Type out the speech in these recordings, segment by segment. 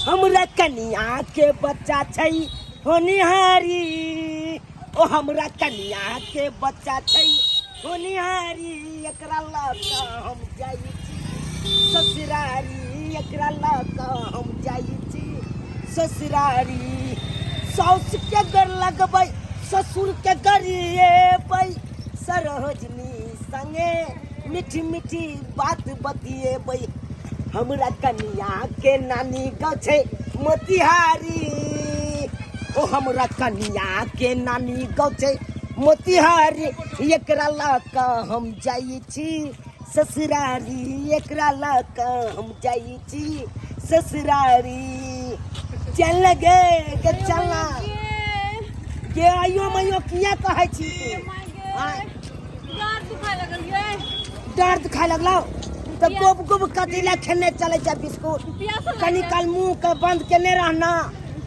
हमरा कनिया के बच्चा छै होनिहारी, ओ हमरा कनिया के बच्चा छै होनिहारी, एकरा लऽ कऽ हम जाइ छी ससुरारी, एकरा लऽ कऽ हम जाइ छी ससुरारी। साउस के गर लगबै, ससुर के गरिएबै, सरोजनी संगे मीठी मीठी बात बतिएबै। हमरा कनिया के नानी गाँव छै मोतिहारी, ओ हमरा कनिया के नानी गाँव छै मोतिहारी, एकरा लऽ कऽ हम जाइ छी ससुरारी, एकरा लऽ कऽ हम जाइ छी ससुरारी। चल गे गे चल ना गे, आइयो मैयो किया कहै छी तू? आँय, डाँर दुखाय लगलौ तऽ गोब गोब कथी लए खेने चलै छै बिस्कुट? कनी काल मुँह के बंद केने रहना।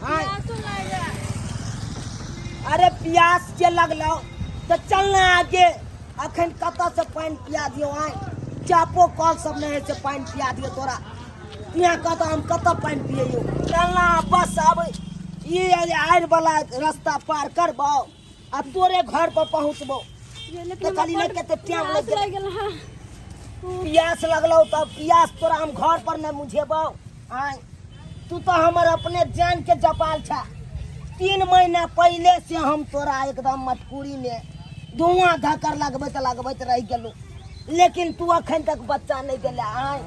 आँय, अरे प्यास जे लगलौ तऽ चल ना आगे, अखन कतऽ से पानि पिया दियौ? आँय, चापो कल सब नहि होइ छै, पानि पिया दियौ तोरा यहाँ कतऽ, हम कतऽ पानि पियैयौ? चल ना, बस अब ई आड़ि वाला रास्ता पार करबौ आ तोरे घर पर पहुँचबौ। तऽ कहली नहि कते टाइम लागि गेल, प्यास लगलौ तऽ प्यास तोरा हम घर पर नहि बुझेबौ। आँय, तू तऽ हमर अपने जान के जपाल छ। 3 महीना पहले से हम तोरा एकदम मटकुरी में धुआं धक्कर लगबैत लगबैत रहि गेलू, लेकिन तू अखन तक बच्चा नहीं देले। आय,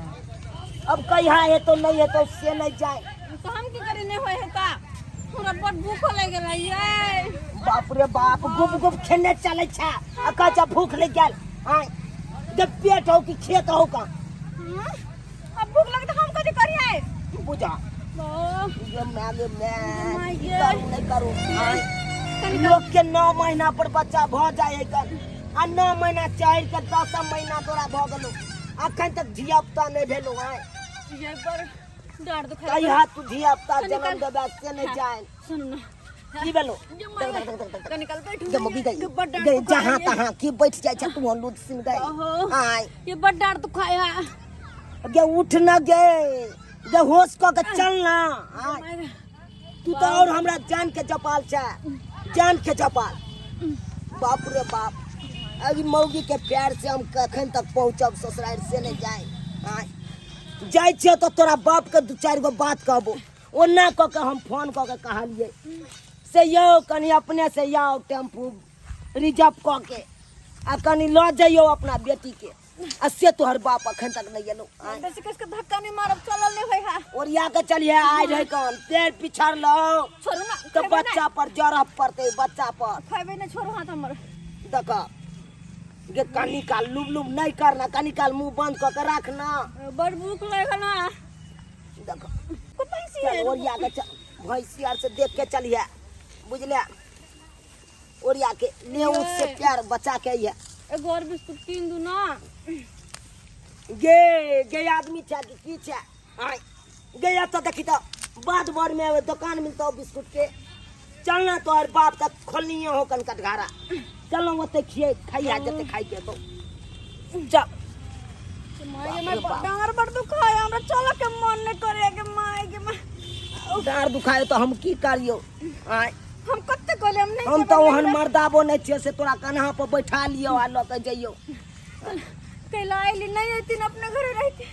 अब कहिया हेतौ नहीं हेतौ से नहीं जाए। तो हम की करी, नहीं होय हेता, हमरा बड़ भूख लागि गेल ये। बाप रे बाप, गुप गुप खेने चलै छै आ कहै छै भूख लागि गेल। आय, जब पेट हो कि खेत हो का? अब भूख लगे तो हम कथी करिए? बुझा ओ ये मैं गे मैं my की गे। करू नहीं करू। आय, लोग के 9 महीना पर बच्चा भ जाए है कन, आ 9 महीना चढ़ के 10 महीना तोरा भ गेलो, अखन तक धिया पुता नहीं भेलो। आय, ये बड़ डार दुखाय। कहिया तू धिया पुता कनी जन्म काल- देबे से नहीं जाए। सुन ना। की भेलो? जे माय कनी काल बैठू। जब मगी गई बड़ डार गई दुखाय जहाँ ये। तहाँ की बैठ जाए छै तू लूट सिन गई। ओहो। आय, ये बड़ डार दुखाय है। गे उठ न गे, गे होश क के चल ना। आय, माय तू तो और हमरा जान के जपाल छै, जान के जपाल। बाप रे बाप, अभी मौगी के प्यार से हम कखन तक पहुंचब ससुराल से नहीं जाए। आय, जाइ छियै तऽ तोरा बाप के दू चारि गो बात कहबो। ओना कऽ के हम फोन कऽ के कहलियै से यौ कनि अपने से आउ टेम्पू रिजर्व कऽ के आ कनि लऽ जइयौ अपना बेटीके, आ से तोहर बाप अखन तक नहि एलौ। आँय, बेसी किसके धक्का नहीं मारब, चलल नहीं होय है। ओरिया के चलिए, आइ रहै कन पेड़ पिछड़लौ छोड़ू ना, तऽ खेबै बच्चा पर जरब पड़तै, बच्चा पर खेबै नहीं, छोड़ू हाथ हमर। देख गे, कनी काल लुब लुब नहीं करना, कनी काल मुंह बंद कऽ के रखना। बड़ भूख लगल ना। देख को भैंसी चल है? ओरिया के चल, भैंसी आर से देख के चलिए, बुझले? ओरिया के ले उससे प्यार बचा के अइहे। एगो और बिस्कुट कीन दू ना। गे गे आदमी छै कि की छै? आय गे, एतऽ देखी तऽ बाद भर में दुकान मिलतौ बिस्कुट के। चलना, तोहर बाप तक खोलनिये हो कन कटघारा, चलना ओते खिए खाइया जते खाइ के तो चल। माय गे बाप माय, रे बाप। डांगर बड़ दुखाय, हमरा चल के मन नहीं करे के माय गे माय। डाँर दुखाय तऽ हम की करियौ? आय, हम कते कहले हम नहीं हम जेबै, तऽ नहीं ओहन जेबै। मर्दाबो नहि छियै से तोरा कन्हा पर बैठा लियौ आ लऽ के जइयौ। कैला अइली नहीं अइती न, अपने घरे रहती।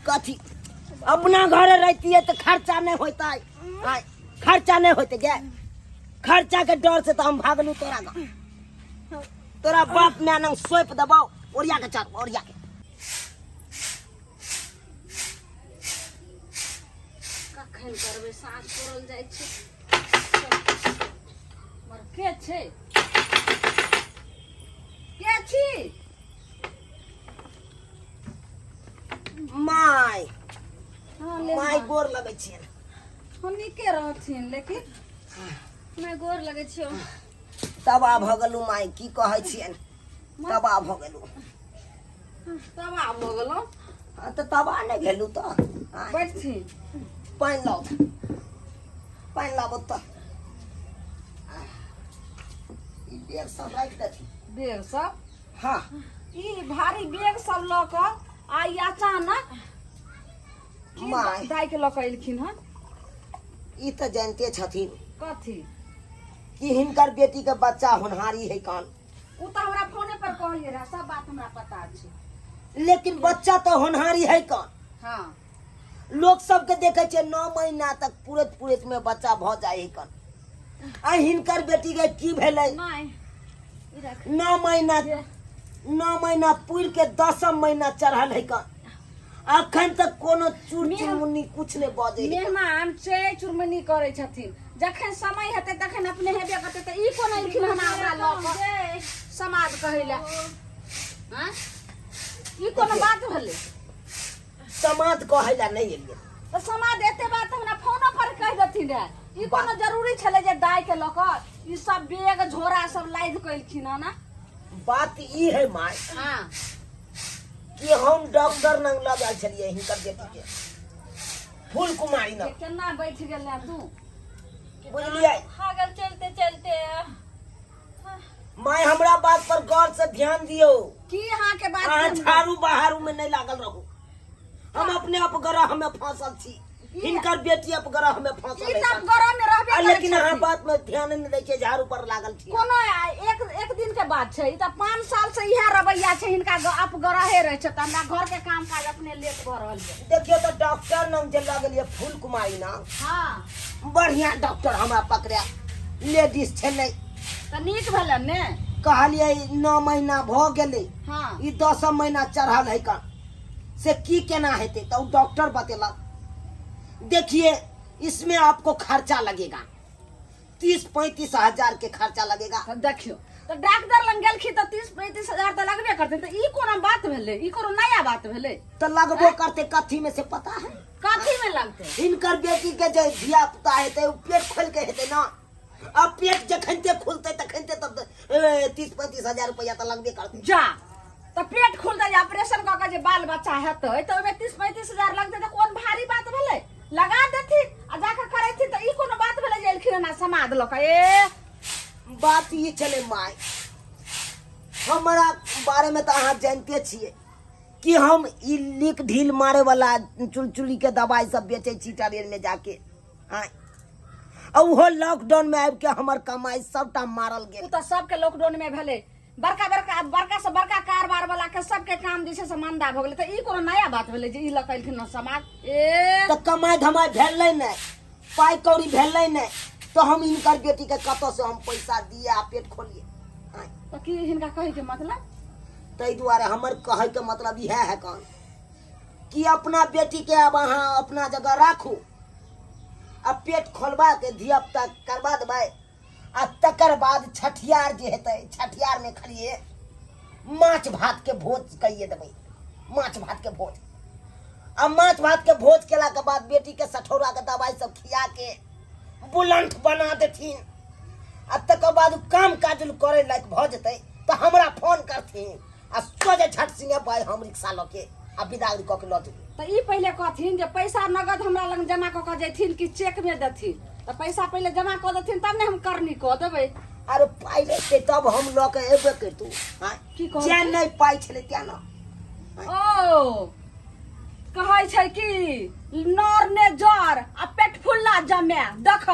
कथी अपना घरे रहतियै तऽ खर्चा नहि होइतै? आय, खर्चा नहि होइतै गे, खर्चा के डर से तऽ हम भागलू तोरा गाँव। तोरा बाप माय नंग सौंप देबौ। ओरिया के चल, ओरिया के। कखन करबै, साँझ पड़ल जाइ छै। मर के छै, के छी? My हाँ, ले। My, गोर लगै छियनि। हम नीके रहथिन, लेकिन मैं गोर लगै छियौ। तबाह भऽ गेलहुँ माय, की कहै छियनि, तबाह भऽ गेलहुँ। तबाह भऽ गेलहुँ? हँ, तऽ तबाह नहि भेलहुँ तऽ? आँय, बैठथिन। पानि लाउ, पानि लाबू तऽ। ई बैग सब राखि देथिन। बैग सब? हाँ। ई भारी बैग सब लऽ कऽ आइ अचानक की माय। दाइ के लऽ कऽ एलखिन हन? ई तऽ जानते छथिन कथी कि हिनकर बेटी के बच्चा होनहारी है कान। ओ तऽ हमरा फोने पर कहलियै रहे, सब बात हमरा पता छै। लेकिन बच्चा तऽ होनहारी है कान। हाँ। लोग सबके देखे छै 9 महीना तक पूरैत पूरैत में बच्चा भऽ जाइ है कान। आ हिनकर बेटी के की भेलै? नहि, ई रख। 9 महीना, 9 महीना पूरि के 10 महीना चढ़ल है कान, अखन तक कोनो चूर चुनमुनी कुछ नहि बजै है। मेहमान चै चुरमुनी करै छथिन, जखन समय हेतै तखन अपने हेबे करतै। तऽ ई कोना एलखिन हन हमरा लऽ कऽ समाज कहै लए? आँय, ई कोनो बात भेलै? समाज कहै लए नहि एलियै। तऽ समाज एते बात हमरा फोनो पर कहि देथिन रहे। ई कोनो जरूरी छलै जे दाइ के लऽ कऽ ई सब बैग झोरा सब लादि कऽ एलखिन हन? बात ई है माय हाँ कि हम डॉक्टर लग लऽ गेल छलियै हिनकर बेटी के, फूल कुमारी जे लग। केना बैठ गेल तू? बुझलियै? भागल चलते चलते। माय, हमरा बात पर गौर से ध्यान दियौ। की अहाँके बात? अहाँ झाड़ू बहारू में नहीं लागल रहू। हम अपने अपग्रह में फंसल छी, हिनकर बेटी अपग्रह में फंसल ई है। तऽ अपग्रह में रहबे आ करै लेकिन अहाँ छथिन। बात में ध्यान नहीं दै छियै, झाड़ू पर लागल छी। कोनो एक एक दिन के बात छै? ई तऽ 5 साल से इएह रवैया छै हिनका, अपग्रहे रहै छै। तऽ हमरा घर के काम काज अपने लेट भऽ रहल यऽ। देखियौ तऽ डॉक्टर नाम जे लऽ गेलियै फूल कुमारी नाम। हाँ। बढ़िया डॉक्टर हमरा पकड़े, लेडीज छलै। तऽ नीक भेलै ने। कहलियै 9 महीना भऽ गेलै। हाँ। ई 10 महीना चढ़ल है कन, से की केना हेतै? तऽ ओ डॉक्टर बतेलक, देखिए इसमें आपको खर्चा लगेगा, 30-35 हजार के खर्चा लगेगा। तऽ देखियौ तऽ डॉक्टर लग गेलखिन तऽ 30-35 हजार तऽ लगबे करतै। तऽ ई कोनो बात भेलै? ई कोनो नया बात भेलै? तऽ लगबो करते। कथी में से पता है? कथी में लगतै? हिनकर बेटी के जे धिया पुता हेतै ओ पेट खोल के हेतै ना। अब पेट जखनते खुलतै तखनते तब 30-35 हजार रुपया तऽ लगबे करतै। जा तऽ पेट खुलतै जे ऑपरेशन कऽ के जे बाल बच्चा हेतै तऽ ओहिमे 30-35 हजार लगतै, तऽ कोन भारी बात भेलै? लगा देथिन आ जाकऽ करेथिन। तऽ ई कोनो बात भेलै जे एलखिन हन समाद लऽ कऽ? ए बात ई छलै माय, हमरा बारे में तऽ अहाँ जानते छियै कि हम ई लीक ढील मारे वाला चुलचुली के दवाई सब बेचै छी ट्रेन में जाके। आँय, आ ओहो लॉकडाउन में आबि के हमर कमाई सबटा मारल ओ गेल। तऽ सबके लॉकडाउन में भेलै। बड़का बड़का, बड़का से बड़का कारबार वाला के सबके काम जे छै से मंदा भऽ गेलै। तऽ ई कोनो नया बात भेलै जे ई लऽ कऽ एलखिन हन समाज? ए तऽ कमाई धमाई भेलै नहि, पाइ कौड़ी भेलै नहि, तऽ हम हिनकर बेटी के कतऽ से हम पैसा दिए आ पेट खोलिए? आँय। तऽ की हिनका कहै के मतलब? ताहि दुआरे हमर कहै के मतलब इएह है कन कि अपना बेटी के अब अहाँ अपना जगह राखू आ पेट खोलबा के धिया पुता करबा देबै, आ तकर बाद छठियार जे हेतै छठियार में खालिए माछ भात के भोज कहिए देबै, माछ भात के भोज। आ माछ भात के भोज केला के बाद बेटी के सठौरा के दवाई सब खिया के बुलंठ बना देथिन, आ तकर बाद उ काम काज करे लायक भऽ जेतै तऽ हमरा फोन करथिन आ सोझे झट सिंह भाई हम रिक्शा लऽ के आ विदागरी कऽ के लऽ जेबै। तऽ ई पहिले कहथिन जे पैसा नगद हमरा लग जमा कऽ कऽ जैथिन कि चेक में देथिन? तऽ पैसा पहिले जमा कऽ देथिन तब ने हम करनी कऽ देबै। अरे पाइ रहतै तब हम लऽ के एबे करितू। आँय? की कहै जेँ छै? नहि पाइ छलै तेँ ने। ओ कहै छै कि नर ने जर आ पेट फुल्ला जमे। देख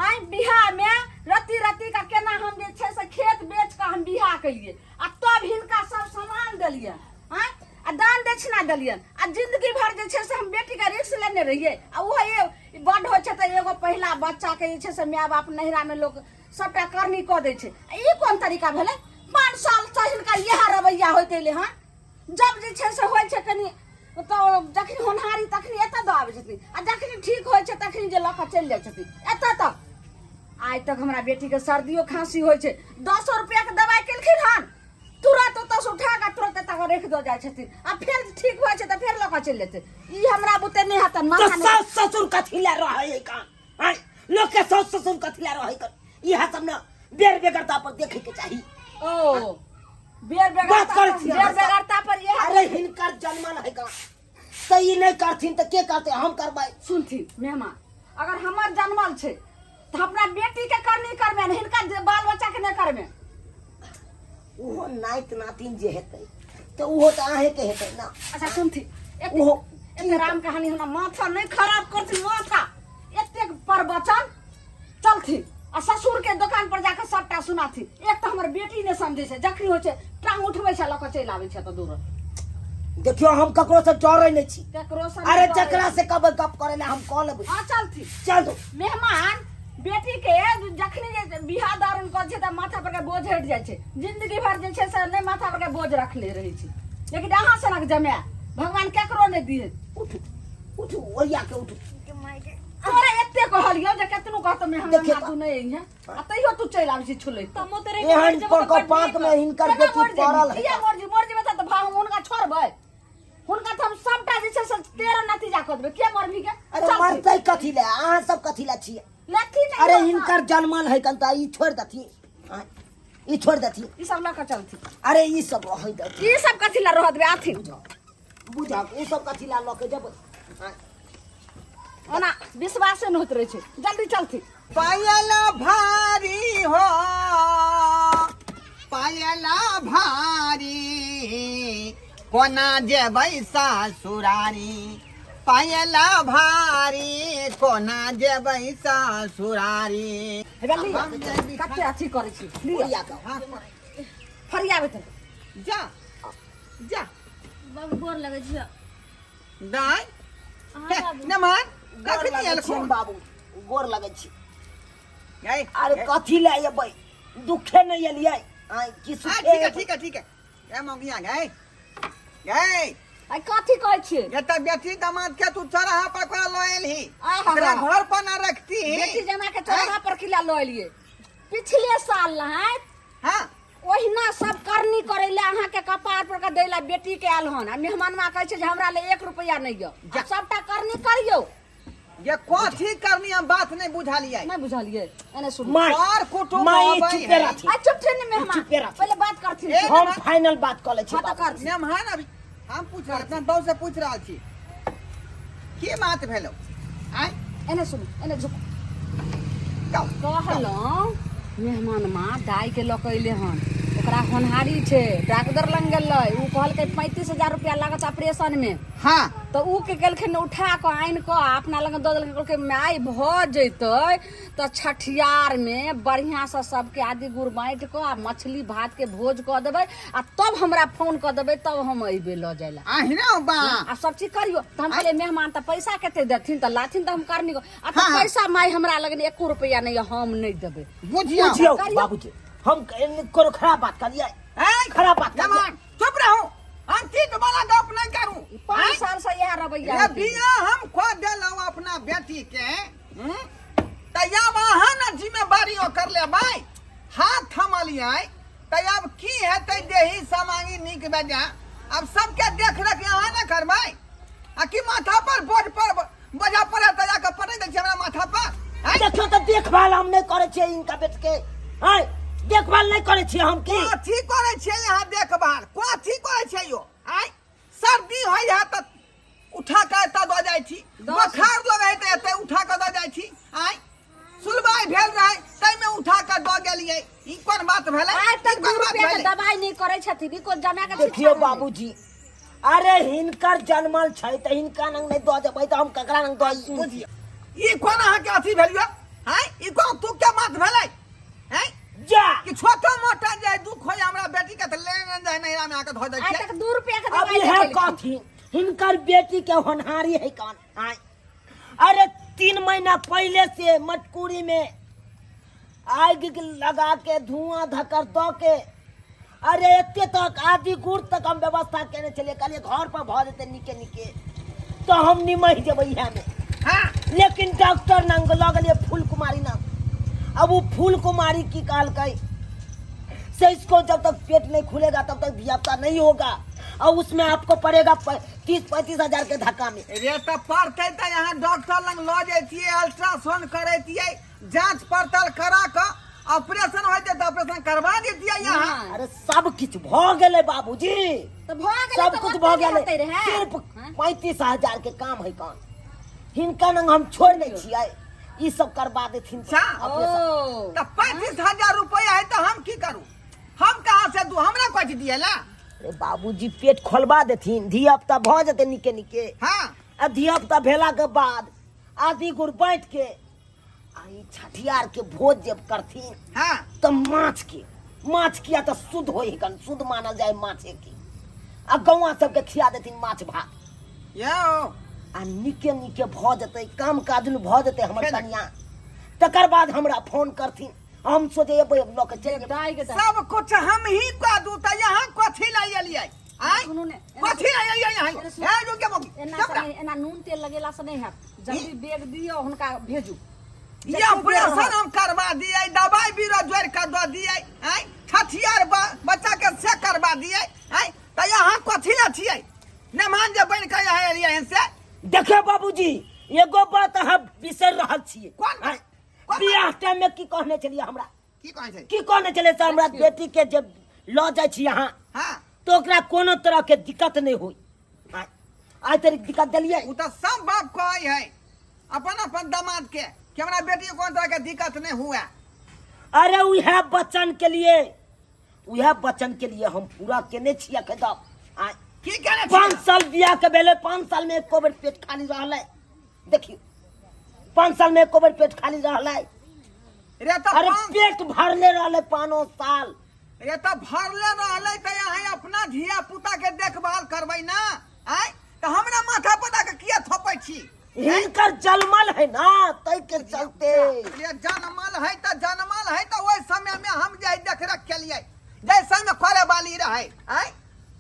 आइ बियाह में रति रति का केना हम जे छै से खेत बेच कऽ हम बियाह केलियै आ तब हिनका सब सामान देलियै। आँय, आ दान दक्षिणा देलियनि आ जिंदगी भर जे छै से हम बेटीके रिक्स लेने रहियै। आ ओहो बड्ड होइ छै तऽ एगो पहिला बच्चाके जे छै से माय बाप नैहरामे लोक सबटा करनी कऽ दै छै। आ ई कोन तरीका भेलै? 5 सालसँ हिनका इएह रवैया होइत एलै हँ। जब जे छै से होइ छै कनि तऽ जखनी होनहारी तखनी एतऽ दऽ आबै छथिन, आ जखनी ठीक होइ छै तखनी जे लऽ कऽ चलि जाइ छथिन एतऽ तक। आइ तक हमरा बेटीके सर्दियो खाँसी होइ छै, 10 रुपैआके दवाइ केलखिन हन, तुरंत ओतऽ से उठा कऽ तुरंत एतऽ राखि दऽ जाइ छथिन, आ फेर ठीक भऽ जाइ छै तऽ फेर लऽ कऽ चलि जेतै। ई हमरा बुते नहि हेतै तऽ माथा नहि। सास ससुर कथी लए रहै है कान? आँय, लोक के सास ससुर कथी लए रहै कान? इएह सब ने बेर बेगरता पर देखे के चाही। ओ बेर बात बेगरता करै पर, छी बेर अहाँ सब। बेगरता पर इएह। अरे हिनकर जन्मल है कान तऽ ई नहि करथिन तऽ के करतै? हम करबै। सुनथिन मेहमान, अगर हमर जन्मल छै तऽ अपना बेटी के करनी करबै ने, हिनका जे बाल बच्चा के नहि करबै। ओहो नाति नातिन जे हेतै तऽ ओहो तऽ अहेंके हेतै ना। अच्छा सुनथिन, एते ओहो एते राम कहानी हमरा माथा नहि खराब करथिन माथा। एतेक आ ससुर के दोकान पर जाके सबटा सुनाथी। एक तऽ हमर बेटी नहि समझै छै, जखनी होइ छै टांग उठबै छै, लऽ कऽ चलि आबै छै तऽ दूर। देखियौ, हम ककरो से डरै नहि छी। ककरो से अरे जकरा से कहबै गप करै लए, हम कऽ लेबै। हाँ, चलथी। चलू। मेहमान, बेटी के जखनी जे बियाह दान करै छै तऽ माथा पर के बोझ हटि जाइ छै। जिंदगी भर जे छै से नहि माथा पर के बोझ रखले रहै छै, लेकिन अहाँ सनक जमाए भगवान केकरो नहि दिए। उठू, उठू, ओरिया के उठू। तोरा एते कहलियौ जे केतनो कहतो मेहमान देखियौ तू नहि अइहे, आ तैयो तू चलि आबै छी छुलै। तमो तेरे एहन पर के पाक में हिनकर केना बेटी मरि जेबही? पड़ल है। किया मरि जेबही? मरि जेबही तऽ भाव हम हुनका छोड़बै? हुनका तऽ हम सबटा जे छै से तेरह नतीजा कऽ देबै। किया मरबही के? अरे चल। मरतै कथी ले? अहाँ सब कथी ले छियै? लेथिन नहि अरे लोक। हिनकर जनमल है कनता, ई छोड़ दथी, आँय, ई छोड़ दथी। ई सब लऽ कऽ चलथिन। अरे ई सब रहै दथी। ई सब कथी लए रहऽ देबै? आथिन। बुझा, ओ सब कथी ला लऽ के जेबै? आँय। ओना विश्वासे नहि होइत रहै छै, जल्दी चलथिन। पायल भारी हो, पायल भारी, कोना जेबै ससुरारी? पायल भारी, कोना जेबै ससुरारी? हे लिअ, कते अथी करै छी, लिअ। ओरिया के। हाँ। फरियाबै तऽ। जा जा। बाबू, गोर लगै छी। दाइ। अहाँ बाबू। नमन। गोर कखनी लगै एलखुन? छी बाबू, गोर लगै छी। गै, अरे कथी ले एबै? दुखे नहि एलियै आँय, की हाँ, सुखे ठीक है। एबै? ठीक है, ठीक है। ए मौगिया, गै गै। आइ कथी कहै छियै? ये तऽ बेटी दामाद के तू चौराहा पर कोरा लऽ एलही। आहा। ओकरा घर पर ना रखती? बेटी जमा के चौराहा पर किला लऽ एलियै पिछले साल नहाइत। हाँ। ओहिना सब करनी करै लए अहाँके कपार पर के दै लए बेटी के आयल हन, आ मेहमानमा कहै छै जे हमरा ले एक रुपैआ नहि यऽ। जा। आब सबटा करनी करियौ। ये कथी करनी? हम बात नहीं बुझलियै। नहि बुझलियै? एने सुनू। माय और कुटुम्ब माय, अबै चुपे है। रहथिन। आ चुप छै ने मेहमान। चुपे रहथिन। पहिले बात करथिन। ए, हम फाइनल बात कऽ लै छी हाँ, तऽ बाबू। करथिन। मेहमान, अभी हम पूछ रहल अपना बहू से पूछ रहल छी, की बात भेलो आय? एने सुनू, एने झुकू। कहू। कहलहुँ मेहमान माँ, दाइ के लऽ कऽ अयलै हन, ओकरा होनहारी छै, डॉक्टर लग गेलै, ओ कहलकै 35,000 रुपया लागत ऑपरेशन में। हाँ। तऽ ओ के गेलखिन, उठा कऽ आनि कऽ अपना लग दऽ देलखिन। कहलकै माय, भऽ जैतै तऽ छठियार में बढ़िआँसँ सबके आदि गुड़ बाँटि कऽ आ मछली भात के भोज कऽ देबै, आ तब हमरा फोन कऽ देबै, तब हम अयबै लऽ जाय लए। अहिना बा। आ सब चीज करियौ। तऽ हम कहलियै मेहमान, तऽ पैसा कते देथिन तऽ लाथिन तऽ हम करनी। आ तऽ हाँ, हाँ। पैसा माय हमरा लगन एको रुपैआ नहि यऽ, हम नहि देबै। बुझियौ। बुझियौ। करियौ। बाबूजी, हम कोनो खराब बात कहलियै? ए, खराब बात कहलियै? जवान, चुप रहू, हम तीत वाला गप नहीं करू। 5 साल से इएह रवैया ये होतै। बिया हम खो देलहुँ अपना बेटी के, तऽ आब अहाँ ने जिम्मेवारी ओकर लेबै। हाथ थमलियै तऽ आब की हेतै? देही समांगी नीक बेजा, आब सबके देख रेख अहाँ ने करबै, आ कि माथा पर बोझ पर बोझा पड़े तऽ जाकऽ पटक दै छियै हमरा माथा पर, आँय? देखियौ तऽ, देखभाल हम नहि करै छियै हिनका बेट के? आँय, देखभाल नहि करै छियै हम की? कथी करै छियै यहाँ देखभाल? कथी करै छियै यौ? आँय, सर्दी होइ है तऽ उठा कऽ एतऽ दऽ जाइ छी, बोखार लगै है तऽ एतऽ उठा कऽ दऽ जाइ छी। आँय, सुलबाइ भेल रहै ताहिमे उठा कऽ दऽ गेलियै। ई कोन बात भेलै? आइ ई तक कोन 2 बात रुपया के भेलै? दवाई नहि करै छथिन, ई कोन जमा के देखियौ बाबूजी, अरे हिनकर जनमल छै तऽ हिनका नंग नहि दऽ देबै तऽ हम ककरा नंग दऽ? बुझियौ, ई कोन अहाँके अथी भेल यौ? आँय, ई कोन तू के बात भेलै? आँय, जा कि छोटा मोटा जे दुख होय हमरा बेटी के तऽ लेने जाय नैहरा में आके धो दै आइ छियै। तक 2 रुपया के अब दवाई इएह नहि केलखिन। कथी, हिनकर बेटी के होनहारी है कान? आँय, अरे 3 महीना पहले से मटकुरी में आग लगा के धुआं धक्कर दऽ के, अरे एते तक आदि गुड़ तक हम व्यवस्था केने छलियै। कहलियै घर पर भऽ जेतै नीके नीके तऽ हम निमहि जेबै इएहमे। हाँ। लेकिन डॉक्टर नंग लऽ गेलियै, फूल कुमारी नंग। अब वो फूल कुमारी की कहलकै से इसको जब तक पेट नहीं खुलेगा तब तक धियापुता नहीं होगा, और उसमें आपको पड़ेगा 30-35 हजार के धक्का में। रे तऽ पड़तै तऽ यहाँ डॉक्टर लग लऽ जैतियै, अल्ट्रासाउंड करैतियै, जांच पड़ताल करा कऽ ऑपरेशन होइतै तऽ ऑपरेशन करवा देतियै यहाँ। नहि। अरे सब किछु भऽ गेलै बाबूजी। तऽ भऽ गेलै सब तऽ कुछ ओते भऽ नहि गेलै। होतै रहै। सिर्फ हाँ? 35,000 के काम है कान, हिनका नंग हम छोड़ नहि छियै, ई सब करवा देथिन अच्छा। ऑपरेशन। ओ तऽ 35,000 रुपया है तऽ हम की करू? हम कहाँ से दू? हमरा कथी दिए ला? अरे बाबूजी, पेट खोलवा देथिन, धिया पुता भऽ जेतै निके निके। हाँ। आ धिया पुता भेला के बाद आदि गुड़ बाँटि के आ ई छठियार के भोज जब करथिन हाँ तऽ माछ के माछ किया तऽ शुद्ध होइ हन शुद्ध मानल जाय माछे के आ गौआ सबके खिया देथिन माछ भात यौ आ नीके नीके भऽ जेतै काम काज भऽ जेतै हमर खेलक। कनिया तकर बाद हमरा फोन करथिन हम सोचे एबै लऽ के चलि जेबै दाइ के दाइ सब कुछ हम ही कह दू तऽ यहाँ कथी लए एलियै आँय सुनू ने एना- कथी लए एलियै यहाँ एना सुनू। ए रुक जा मौगी एना चुप से रह। नहि, एना नून तेल लगेला से नहीं हैत जल्दी बैग दियौ हुनका भेजू ये ऑपरेशन हम करवा दिए दवाई बीरो जोड़ कर दो दिए आँय छठियार बच्चा के से करवा दिए आँय तऽ यहाँ कथी लए छियै मेहमान जे बनि कऽ यहाँ एलियै हन से देखियौ बाबूजी एगो बात अहाँ बिसरि रहल छियै कोन बात? आँय, कोन बात? बियाह टाइम में की कहने छलियै हमरा की कहै छै की कहने छलियै से हमरा बेटी के जे लऽ जाइ छी अहाँ हाँ तऽ ओकरा कोनो तरह के दिक्कत नहि होइ आँय, आइ तक दिक्कत देलियै ओ तऽ सब बाप कहै है अपन अपन दामाद के कि हमरा बेटी के कोनो तरह के दिक्कत नहीं हुए अरे उएह बच्चन के लिए उएह वचन के लिए हम पूरा केने छियै अखन तक आँय, की केने पाँच छियै साल बियाह के भेलै 5 साल में एको बेर पेट खाली रहलै देखियौ 5 साल में एको बेर पेट खाली रहलै रे तऽ अरे पाँच पेट भरले रहलै पाँचो साल रे तऽ भरले रहलै तऽ अहाँ अपना धिया पुता के देखभाल करबै ना आँय तऽ हमरा माथा पर दऽ के किया थोपै छी हिनकर जलमल है ना तै के चलते ये जनमल है तऽ जनमल है तऽ ओहि समय में हम जे देख रेख केलियै जाहि समय करे वाली रहै आँय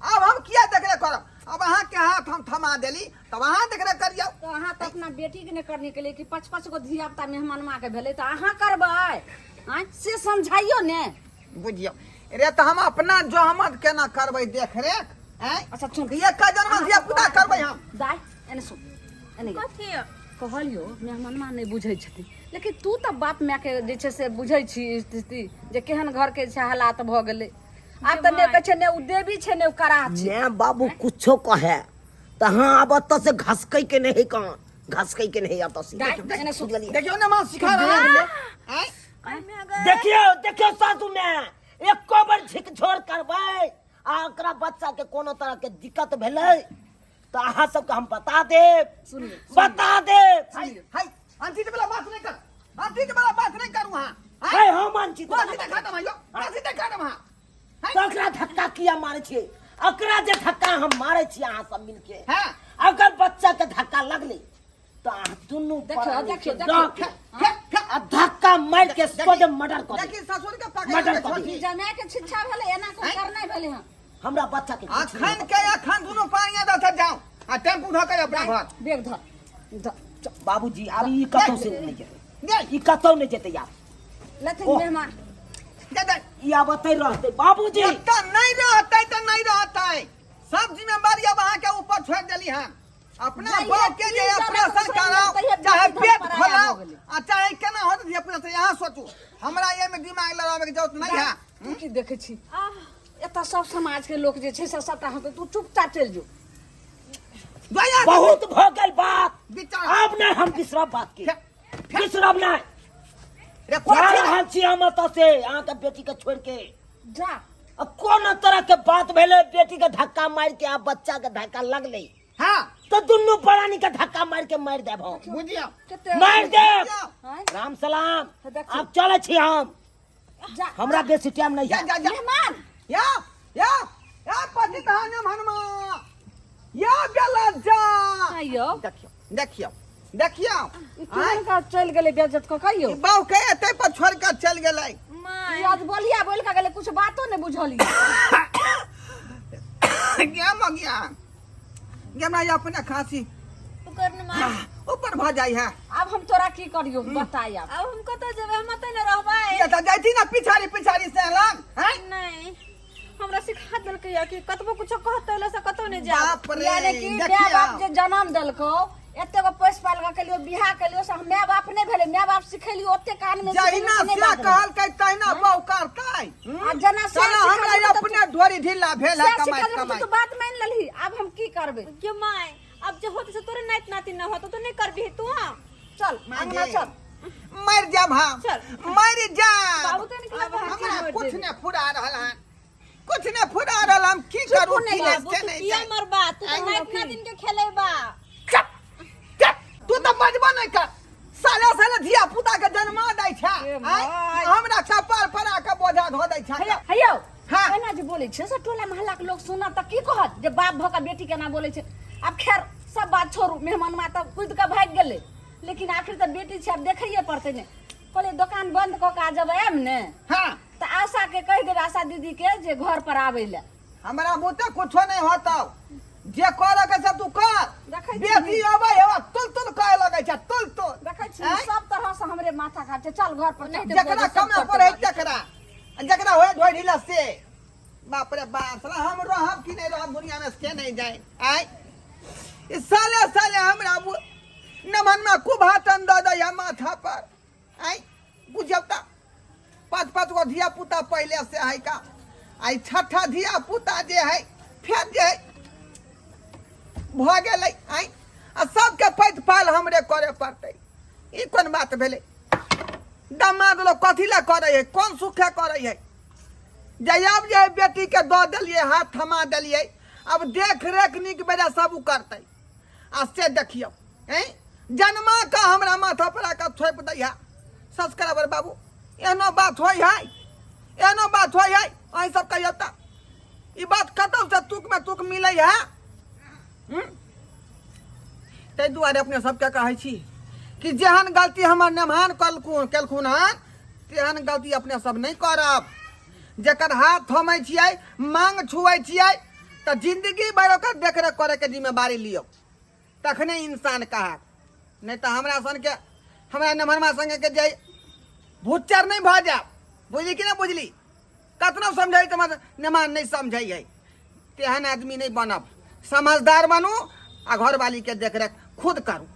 आब हम किया देख रेख करब अब अहाँ के हाथ हम थमा देली तब अहाँ देख रेख करियौ तऽ अहाँ तऽ अपना बेटीके नहि करने के लिए कि पाँच पाँच गो धिया पुता मेहमानमा के भेलै तऽ अहाँ करबै आँय से समझाइयो ने बुझियौ रे तऽ हम अपना जहमत केना करबै देख रेख आँय अच्छा सुन एक जन्म धिया पुता करबै हम दाइ एने सुन एने गे। कथी कहलियौ मेहमानमा नहि बुझै छथिन लेकिन तू तऽ बाप मायके जे छै से बुझै छी स्थिति जे केहन घरके छै हालात भऽ गेलै आब तऽ नहि कहै छै नहि ओ देवी छै नहि ओ कराह छै ने बाबू कुछो कहे तऽ अहाँ आब एतऽ से घसकै के नहि है कहाँ घसकै के नहीं है एतऽ से दाइ एने सुन बुझलियै? देखियौ ने माँ सिखा रहल है आँय देखियौ देखियौ सासू में एको बेर झिकझोर करबै आ ओकरा बच्चा के कोनो तरह के दिक्कत भेलै तऽ अहाँ सबके हम बता देब सुनिए बता देब हाय हाय अंतित वाला बात नहीं कर अंतित वाला बात नहीं करू हां है हम अंचित बात देखा दम आयो बात देखा दम हां तऽ ओकरा धक्का किया मारै छियै ओकरा जे धक्का हम मारै छियै अहाँ सब मिलके हां अगर बच्चा के धक्का लगलै तऽ अहाँ दुनू देखियौ, प्राणी देखियौ, के देखियौ। दऽ के आ धक्का मारि के सोझे मर्डर कऽ देब देखी ससुर के पकड़ मर्डर के कऽ छोटी जमाय के शिक्षा भेलै एना को करनाइ भेलै हँ हमरा बच्चा के किछु नहि अखन के अखन दुनू पानी दऽ से जाओ आ टेम्पू धऽ के अपना घर बेग धर धर चल। बाबूजी आब ई कतौ से नहि जेतै दे ई कतौ नहि जेतै आब लेथिन ओह। मेहमान दे दे ई आब एतै रहतै बाबूजी एतऽ नहीं रहतै तऽ नहीं रहतै सब जिम्मेवारी अब अहाँ के ऊपर छोड़ देली हन अपना जहिया बाप के जे तीन ऑपरेशन तरह के कराओ तहिया चाहे बेटी पेट धन पराया खोलाओ भऽ गेलै। आ चाहे केना होत जे अपना से यहाँ सोचू हमरा ये में दिमाग लड़ावे के जरूरत नहीं है तू की देखै छी एतऽ सब समाज के लोक जे छै से सबटा हंसतै तू चुपचाप चलि जो दया बहुत भऽ गेल बात विचार आब नहि हम बिसरब बात के बिसरब नहि रे जा कथी रहल छी हम एतऽ से अहाँके बेटी के छोड़ के जा आ कोनो तरह के बात भेलै बेटी के धक्का मारि के आ बच्चा के धक्का लगलै हाँ तो दुनू प्राणी के धक्का मारि के मारि देब हम बुझियौ कते मारि देब आँय? राम सलाम देखियौ। आब चलै छी हम जा हमरा बेसी टाइम नहीं जा है जा जा मेहमान या या या पति धान्य हनुमा या बेलज्जा आइयो देखियौ देखियौ देखियौ ई केहन का चलि गेलै बेज्जत कऽ कहियो ई बाऊ के एते पर छोड़ के चल गेलै ई आज बोलिया बोल के गेलै कुछ बातो नहि बुझलियै गया मगिया गे हमरा अपने खांसी ओकर न मार ऊपर भऽ जाइ है आब हम तोरा की करियो बताय आब अब हम कतऽ जेबै हम एतऽ ने रहबै ये तऽ जाइती ना पिछाड़ी पिछाड़ी से लग हैं नहीं हमरा सिखा देलकै या कि कतबो कुछो कहतै ले से कतौ नहि जायब बाप रे यानी कि माय देखियौ बाप जे जन्म देलकौ एते गो पैस पाल के लियो बियाह के लियो से हम माय बाप नहीं भेलै माय बाप सिखेलियो ओते कान में जहिना सिखेलियो से से नहीं बाजलै। कहलकै तहिना बहु करतै आ जेना से साला हमरा सिखेलियो तऽ अपने ढोरी ढीला भेल है से कमाइत सिखेलियो तऽ कमाइत तू बात मान लेलही आब हम की करबै गे माय अब जे होत से तोरे नाइत नाती न होतो तो नहीं करबी तू हाँ चल अंगना चल मर जाब हम चल। मर जाब बाबू तो निकला बाहर हमरा मर कुछ जेबी। ने फुरा रहल हन कुछ ने फुरा रहल हम की करू नहीं की बाबू से तू नहीं किया जाए। मरबा तू तो नाइत नातिन के खेलेबा चुप चुप तू तो बजबो नहीं कर साला साला धिया पुता के जन्म आँय? हमरा कपार पर आके बोझा धो दै छै। हेयौ हेयौ। हाँ। एना जे बोलै छै से टोला मोहल्ला के लोग सुनत तऽ की कहत जे बाप भऽ कऽ बेटी केना बोलै छै। आब खैर सब बात छोड़ू, मेहमानमा तऽ कूदि कऽ भागि गेलै, लेकिन आखिर तऽ बेटी छै, आब देखैए पड़तै ने। कहलियै दोकान बंद कऽ कऽ आ जब आयब ने हाँ तऽ आशा के कहि देबै, आशा दीदी के जे घर पर आबै लए। हमरा बुते कुछो नहीं होतौ, जे करे के से तू कर। देखै छी। बेटी अबै हेवा तुल तुल कहे लगै छै, तुल तुल। देखै छी। आँय? सब तरह से हमरे माथा खाट छै। चल घर पर चल। नहीं तऽ जकरा बोझ सब कमे करतै पड़े बाबू। तकरा, आ जकरा होए ढोइ ढीला से। बाप रे बाप, साला हम रहब कि नहीं रहब दुनिया में से नहीं जाए। आय ई साले साले हमरा नमन में खूब हाथन दऽ दैया माथा पर। आय बुझब तऽ पाँच पाँच गो धिया पुता पहले से है का, आई छठा धिया पुता जे है फेर जे है भऽ गेलै। आय आ सबके पैत पाल हमरे करे पड़तै, ई कोन बात भेलै? दामाद लोग कथी लए करै है, कोन सुखे करै है? जे आब जे है बेटी के दऽ देलियै, हाथ थमा देलियै, अब देख रेख नीक बेजा सब उ करतै। आ से देखियौ हैं जन्मा के हमरा माथा पर आके थोपि दै है सब्सक्राइबर बाबू। एहनो बात होइ है, एहनो बात होइ है? अहीं सब कहियौ तऽ ई बात कतौ से तुक में तुक मिलै है? ताहि दुआरे अपने सबके कहै छी कि जेहन गलती हमर नेमहान कलखुन केलखुन हन, तेहन गलती अपने सब नहि करब। जकर हाथ थमै छियै, मांग छुअै छियै, तऽ जिंदगी भरि ओकर देखरेख करैके जिम्मेवारी लियौ, तखने इंसान कहत। नहि तऽ हमरा सनके, हमरा नेमहनमा संगे के जे भुच्चर नहि भऽ जायब। बुझली कि नहि बुझली? कतनो समझै तऽ नेमान नहि समझै है, तेहन आदमी नहि बनब। समझदार बनू आ घरवाली के देखरेख खुद करू।